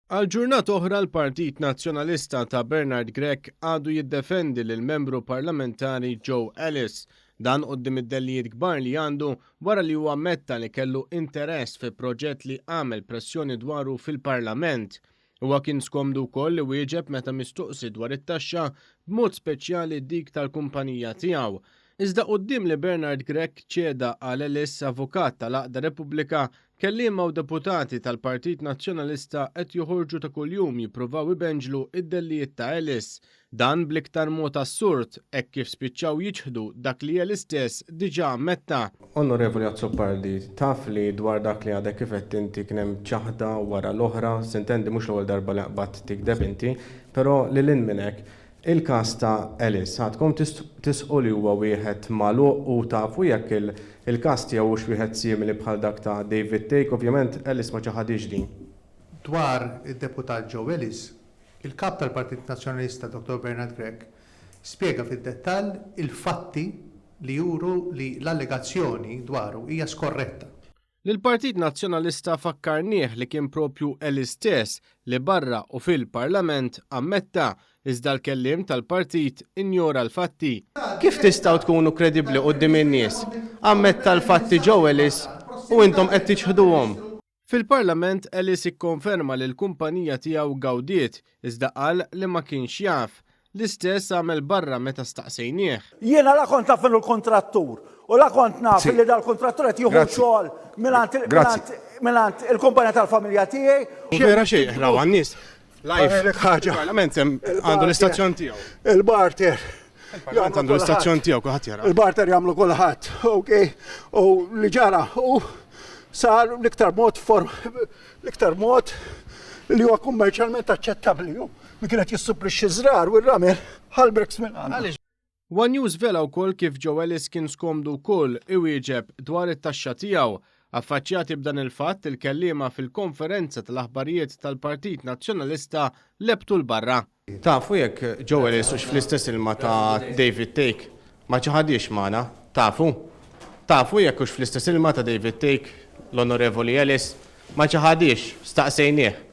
Għal ġurnata oħra l-Partit Nazzjonalista ta' Bernard Grech għadu jiddefendi lill-Membru Parlamentari Joe Ellis. Dan quddiem id-dellijiet kbar li għandu wara li huwa ammetta li kellu interess fi proġett li għamel pressjoni dwaru fil-Parlament. Huwa kien skomdu wkoll li wieġeb meta mistoqsi dwar it-taxxa, b'mod speċjali dik tal-kumpanija tiegħu. Iżda quddiem li Bernard Grech ċeda għal Ellis, avukat tal-għaqda Repubblika, Kelliema u deputati tal-Partit Nazzjonalista qed joħorġu ta' kuljum jippruvaw ibenġlu d-dellijiet ta' Ellis. Dan bl-iktar mod assurd hekk kif spiċċaw jiċħdu dak li Ellis stess diġà ammetta. Onorevoli Azzopardi, taf li dwar dak li għadek kif għedt inti kien hemm ċaħda wara l-oħra, sintendi mhux l-ewwel darba li qbadt tigdeb inti, però lil hinn minn hekk, Il-każ ta' Ellis għadkom tisħqu li huwa wieħed magħluq u tafu jekk il-każ tiegħu hux wieħed simili bħal dak ta' David Thake? Ovvjament Ellis ma ċaħadhiex din. Dwar id-Deputat Joe Ellis, il-Kap tal-Partit Nazzjonalista Dottor Bernard Grech spjega fid-dettall il-fatti li juru li l-allegazzjoni dwaru hija skorretta. Lill-Partit Nazzjonalista fakkarnieh li kien propju Ellis stess li barra u fil-Parlament ammetta, iżda l-kelliem tal-partit injora l-fatti. Kif tistgħu tkunu kredibbli quddiem in-nies? Ammetta l-fatti Joe Ellis u intom qed tiċħduhom. Fil-Parlament Ellis ikkonferma li l-kumpanija tiegħu gawdiet, iżda qal li ma kienx jaf. L-istess għamel barra meta staqsejnieh. Jiena la kont naf min hu l-kuntrattur u la kont naf li dal-kuntrattur qed jieħu xogħol mingħand il-kumpanija tal-familja tiegħi. Vera xejn, ħraw għan-nies. Live. Ħaġa. Il-Parlament għandu l-istazzjon tiegħu. Il-barter. Il-Parlament għandu l-istazzjon tiegħu kulħadd jara. Il-barter jagħmlu kulħadd, ok. U li ġara u sar l-iktar mod form l-iktar mod li huwa kummerċjalment aċċettabbli. Min kien qed jissupplixxi ż-żrar u r-ramel ħa l-bricks minn għandna. One News żvela wkoll kif Joe Ellis kien skomdu wkoll iwieġeb dwar it-taxxa tiegħu. Affaċċjati b'dan il-fatt, il-kelliema fil-konferenza tal-aħbarijiet tal-Partit Nazzjonalista lebbtu 'l barra. Tafu jekk Joe Ellis hux fl-istess ilma ta' David Thake? Ma ċaħadhiex magħna. Tafu? Tafu jekk hux fl-istess ilma ta' David Thake, l-Onorevoli Ellis? Ma ċaħadhiex, staqsejnieh.